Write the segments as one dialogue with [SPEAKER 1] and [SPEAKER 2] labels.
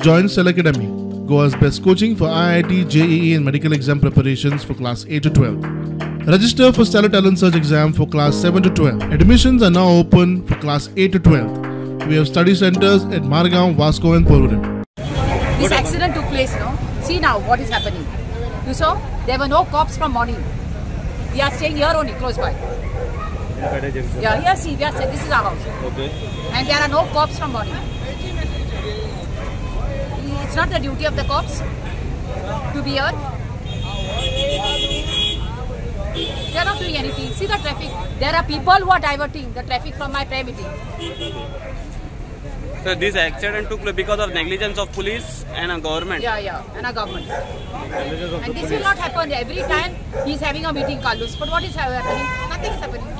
[SPEAKER 1] Join Stellar Academy, Goa's best coaching for IIT, JEE and medical exam preparations for class 8 to 12. Register for Stellar Talent Search exam for class 7 to 12. Admissions are now open for class 8 to 12. We have study centers at Margao, Vasco and Porvorim.
[SPEAKER 2] This accident took place, no? See now what is happening. You saw? There were no cops from morning. We are staying here only, close by. Yeah, here see, we are staying. This is our house.
[SPEAKER 3] Okay.
[SPEAKER 2] And there are no cops from morning. It's not the duty of the cops to be here. They are not doing anything. See the traffic. There are people who are diverting the traffic from my prayer meeting.
[SPEAKER 3] So this accident took place because of negligence of police and a government.
[SPEAKER 2] Yeah, yeah, and a government. And this will not happen every time he is having a meeting, Carlos. But what is happening? Nothing is happening.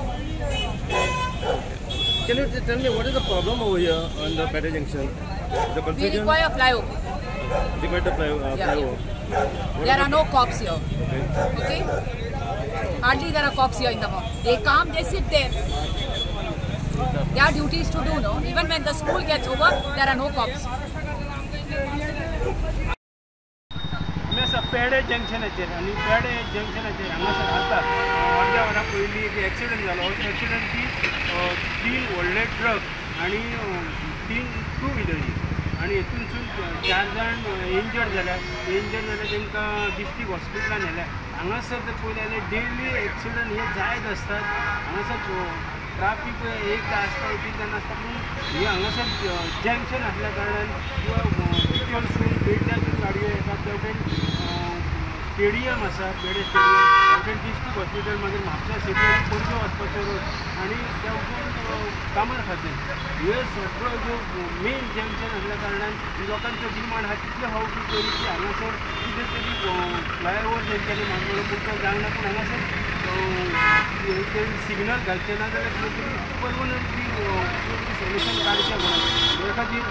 [SPEAKER 4] Can you tell me what is the problem over here on the Pedder Junction? The confusion?
[SPEAKER 2] We require a flyover.
[SPEAKER 4] Require the flyover.
[SPEAKER 2] Yeah, yeah. There are no cops here.
[SPEAKER 4] Okay.
[SPEAKER 2] Okay. Hardly there are cops here in the morning. They come, they sit there. Their duty is to do, no? Even when the school gets over, there are no cops.
[SPEAKER 5] आमी आसा पेडे जंक्शनाचेर आनी पेडे जंक्शनाचेर हांगासर आतां अर्द्या वरां पयलीं एक एक्सिडंट जालो. एक्सिडंट की तीन व्हडले ट्रक आनी 3 टू व्हिलरी आनी हेतूनसून 4 जाण इंजर्ड जाल्या. इंजर्ड जाल्या तांकां डिस्ट्रिक्ट हॉस्पिटलान व्हेल्या. हांगासर जर पळयलें जाल्यार डेली एक्सिडंट हे जायत आसतात. हांगासर ट्राफीक एक आसता एक जाण आसता, पूण हे हांगासर जंक्शन आसल्या कारणान किंवा बिचोलसून पेडण्यासून गाडयो येतात. त्या वटेन स्टेडियम आसा, पेडे स्टेडियम, त्या वटेन डिस्ट्रिक्ट हॉस्पिटल, मागीर म्हापसा सिटी, पणजे वचपाचो रोड आनी त्या वटेन कामर खातें. हे सगळो जो मेन जंक्शन आसल्या कारणान लोकांचो डिमांड आहा तितले फावटी तरी की हांगासर कितें तरी फ्लायओवर तेंच्यांनी मागलो पूण तो जायना. पूण हांगासर सिग्नल घालचें ना जाल्यार कितें तरी परमनंटली सोल्युशन काडचें म्हणून हे खातीर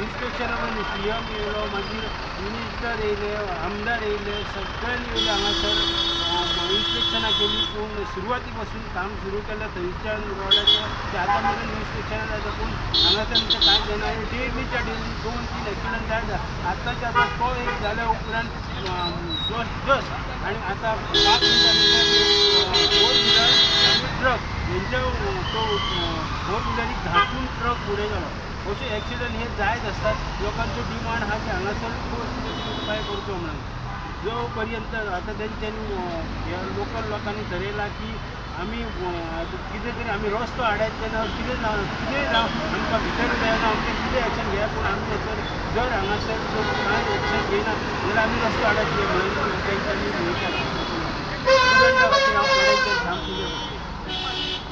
[SPEAKER 5] इन्स्पेक्शना पण सीएम येयलो, मागीर मिनिस्टर येयले, आमदार येयले, सगळ्यांनी येयले हांगासर इन्स्पेक्शनां केली. पूण सुरवाती पासून काम सुरू केलें थंयच्यान रोडाचें तें आतां मेरेन इन्स्पेक्शनां जाता, पूण हांगासर आमचें कांय जायना. आनी डेलीच्या डेली 2-3 एक्सिडंट जायत. आतांच्या आतां तो एक जाल्या उपरांत जस्ट आनी आतां 5 मिनटां भितर फोर व्हिलर आनी ट्रक हेंच्या तो फोर व्हिलरीक धापून ट्रक फुडें गेलो. अशे एक्सिडंट हे जायत आसतात. लोकांचो डिमांड आहा की हांगासर कितें उपाय करचो म्हणून. जो पर्यंत आतां तेंच्यांनी ह्या लोकल लोकांनी थरयलां की आमी कितें तरी आमी रस्तो आडायतले ना, कितें ना कितें जावं आमकां भितर जायना, आमचें कितें एक्शन घेया, पूण आमी थंयसर जर हांगासर कांय एक्शन घेयना जाल्यार आमी रस्तो आडायतले म्हणून तेंच्यांनी